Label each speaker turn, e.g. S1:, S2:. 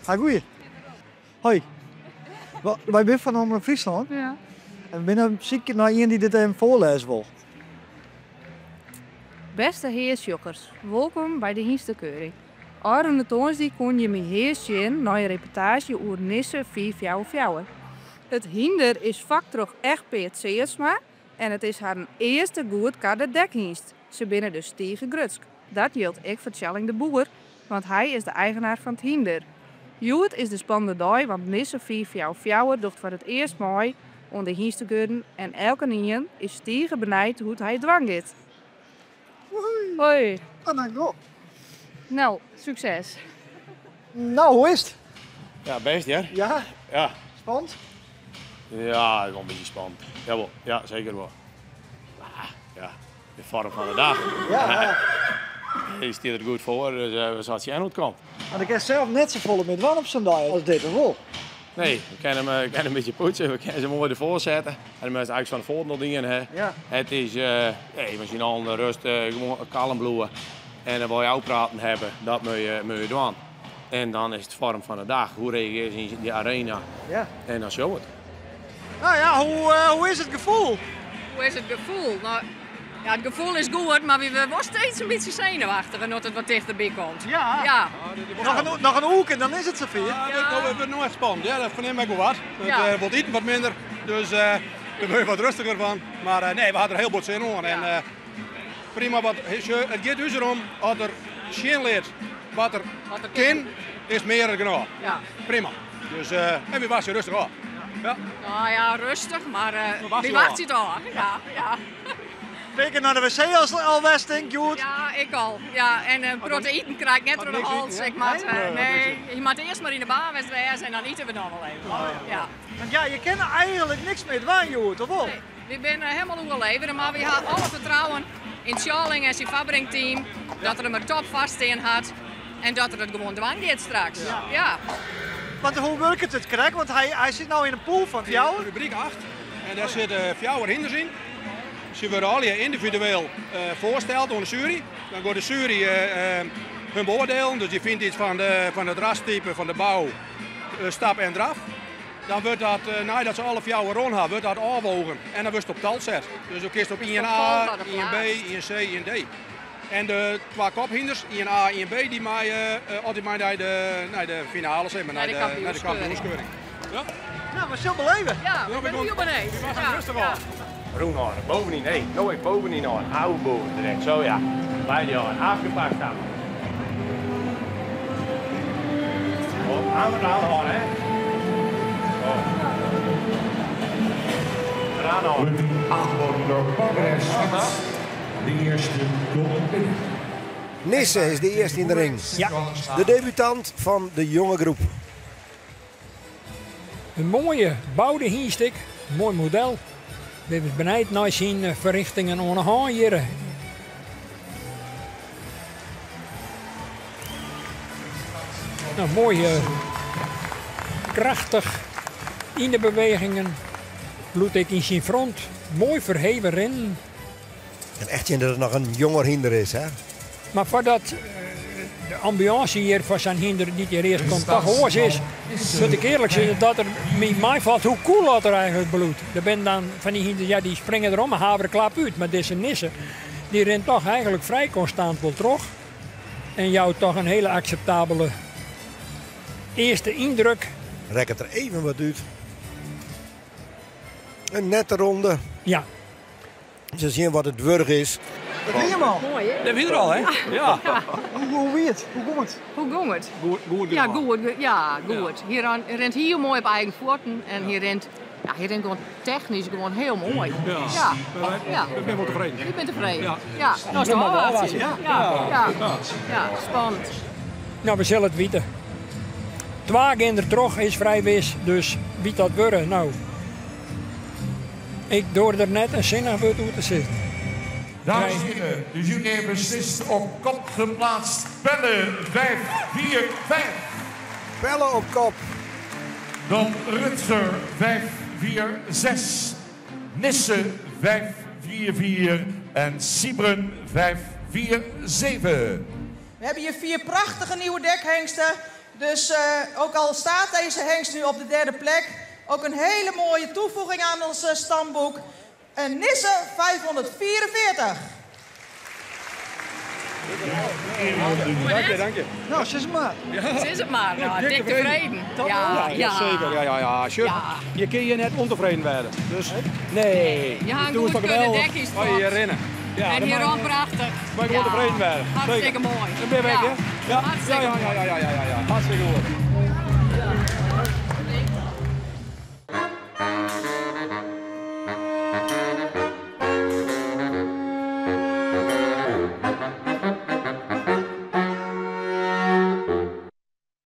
S1: Ha goeie. Hoi. Wy binne fan Omrop Fryslân.
S2: Ja.
S1: En we binne op syk nei ien dy't dit even foarlêze wol.
S2: Bêste heasjoggers, wolkom by de Hynstekeuring. Ôfrûne tongersdei koene jim my hea sjen nei in reportaazje oer Nisse 544. It hynder is fokt troch echtpear Tseardsma en it is harren earste goedkarde dekhynst. Se binne dus tige grutsk. Dat jildt ek foar Tjalling de Boer, want hy is de eigenaar fan it hynder. Hjoed is de spannende dei, want Nisse 544 docht foar it earst mei oan de hynstekeuring en elkenien is tige benijd hoe't hy it dwaan giet. Hoi.
S1: Oh, dankjewol.
S2: No, sukses.
S1: No, hoe is it?
S3: Ja, bêst hear.
S1: Ja?
S3: Ja.
S1: Spannend?
S3: Ja, wol in bytsje spannend. Jawol, ja, seker wol. Ja, de foarm fan de dach.
S1: Ja.
S3: Hy stiet der goed foar, dus we sille sjen hoe't it komt.
S1: Mar der kin sels net safolle mear dwaan op sa'n dei as dit, of wol?
S3: Nee, we kinne him, we kinne him in bytsje poetse, we kinne se moai derfoar sette. En dan moatst eigentlik fan tefoaren al dien ha.
S1: Ja.
S3: It is, nee, we syn allen rêst, gewoan kalm bliuwe. En dan wol je ôfpraten hawwe, dat moat je, moat je dwaan. En dan is it foarm fan de dach, hoe reagearje se yn de arena.
S1: Ja.
S3: En dan sjogge we it.
S1: Nou ja, hoe, hoe is it gefoel?
S4: Hoe is it gefoel? No, ja, it gefoel is goed, mar wy wurde wol steeds in bytsje senuwachtich no't it wat tichterby komt.
S1: Ja.
S4: Ja.
S1: Noch in, noch in oerke, dan is it safier.
S5: Ja, it wurdt no echt spannend. Ja, dat fernim ik wol wat. It
S4: Ja.
S5: wurdt iten wat minder, dus dêr wurde je wat rêstiger fan. Mar nee, we ha der hiel bot sin oan. En prima, wat, it giet ús derom, as er sjen lit wat er kin, is mear as genôch.
S4: Ja.
S5: Prima. Dus en wy wachtsje rêstich ôf. Ja.
S4: No ja, rêstich, mar
S5: We
S4: wy wachtsje it ôf. Ja, ja.
S1: Pear kear nei de wc al west, tink ik, hjoed?
S4: Ja, ik al. Ja, en in protte iten krij ik net troch de hals. Ik moat, nee, je moat earst mar yn de baan west wêze en dan ite we dan wol even. Ja.
S1: Want ja, je kinne eigenlik niks mear dwaan hjoed, of wol?
S4: Nee, wy binne hielendal oerlevere, mar wy ha alle fertrouwen yn Tjalling en syn foarbringteam dat er him er top foarstean hat en dat er it gewoan dwaan giet straks. Ja.
S1: Want hoe wurket it krekt? Want hy, hy sit no yn in pûl fan fjouwer.
S5: Rubryk 8. En dêr sitte fjouwer hynders yn. Se wurde allegear yndividueel foarsteld oan de sjuery. Dan giet de sjuery hun beoardielen. Dus dy fynt yts fan, de, fan it rastype, fan de bou, stap en draf. Dan wurdt dat, neidat se alle fjouwer rûn ha, wurdt dat ôfwogen en dan wurdst op tal set. Dus dan kinst op 1A, 1B, 1C, 1D. En de twa kophynders, 1A, 1B, dy meie altyd mei nei de, nei de finale, zeg maar, nei de, nei de kampioenskeuring. Ja.
S1: Nou, we sille beleve.
S4: Ja, we binne hiel benijd.
S5: We wachten rêstich ôf.
S3: Rûn hâlde, bovenyn, nee, no ek bovenyn hâlde, ouwe boven direkt, zo ja. By dy hâlde, afgepakt dan. Oh, aan de hâlde, hè. Oh. Eraan hâlde.
S6: Acht wordt door Progress. De earste komt binnen.
S7: Nisse is de earste yn de ring.
S8: Ja.
S7: De debutant fan de jonge groep.
S8: In moaie boude hynst ek, moai model. Bin ris benijd nei syn ferrichtingen oan 'e hân hjir. No, moai krachtich yn de bewegingen. Bliuwt ek yn syn front. Moai ferheven rinnen.
S7: En echt sjen dat it noch in jonger hynder is, hè?
S8: Mar foardat de ambiânse hjir foar sa'n hynder dy't hjir earst komt toch oars is, moat ik earlik sizze dat er my meifalt hoe koel dat er eigenlik bliuwt. Der binne dan fan dy hynders, ja, dy springe der om 'e haverklap út, mar dizze Nisse dy rint toch eigenlik frij konstant wol troch en jout toch in hiele akseptabele earste yndruk.
S7: Rekket der even wat út. In nette ronde.
S8: Ja.
S7: Se sjen wat it wurdich is.
S1: Dat wie him al.
S4: Moai, hè?
S5: Dat wie er al, hè? Ja.
S1: Hoe wie it? Hoe gong it?
S4: Hoe gong it?
S5: Goed, goed
S4: Ja, goed. Ja, goed. Hy rint hiel moai op eigen fuotten en hy rint, ja, hy rint gewoan technysk gewoan hiel moai.
S5: Ja.
S4: Ja. Ja.
S5: Ik bin wol tefreden.
S4: Ik bin tefreden.
S5: Ja.
S4: Ja. No is it ôfwachtsjen.
S5: Ja.
S4: Ja. Ja. Ja, spannend.
S8: No, we sille it witte. Twa gean der troch is frij wis, dus wie't dat wurde, no. Ik doar der net in sinnich wurd oer te sizzen.
S6: Dames en heren, de jury heeft beslist op kop geplaatst Pelle 5, 4, 5.
S7: Pelle op kop.
S6: Dan Rutger 5, 4, 6. Nisse 5, 4, 4 en Sybren 5, 4, 7.
S9: We hebben hier vier prachtige nieuwe dekhengsten. Dus eh, ook al staat deze hengst nu op de derde plek, ook een hele mooie toevoeging aan ons eh, stamboek. Een Nisse 544.
S5: Dank je, dank je.
S1: Nou, sis it mar.
S4: Sis it mar. Nou, dik tefreden.
S5: Ja,
S4: Ja,
S5: zeker. Ja, ja, ja. Sjoch, je kin hjir net ûntefreden wêze. Dus nee.
S4: Je ha in
S5: Doe
S4: goed
S5: toch
S4: kunde
S5: geweldig.
S4: dekjes
S5: Oh, hier rennen. Ja,
S4: En
S5: dan
S4: hier
S5: mag-
S4: rond prachtich.
S5: Mag ik gewoon tevreden worden.
S4: Hartstikke
S5: Zeker.
S4: moai.
S5: Dan ben je weg, hè? Ja,
S4: Hartstikke
S5: ja, ja, ja, ja, ja, ja, ja. Hartstikke goed.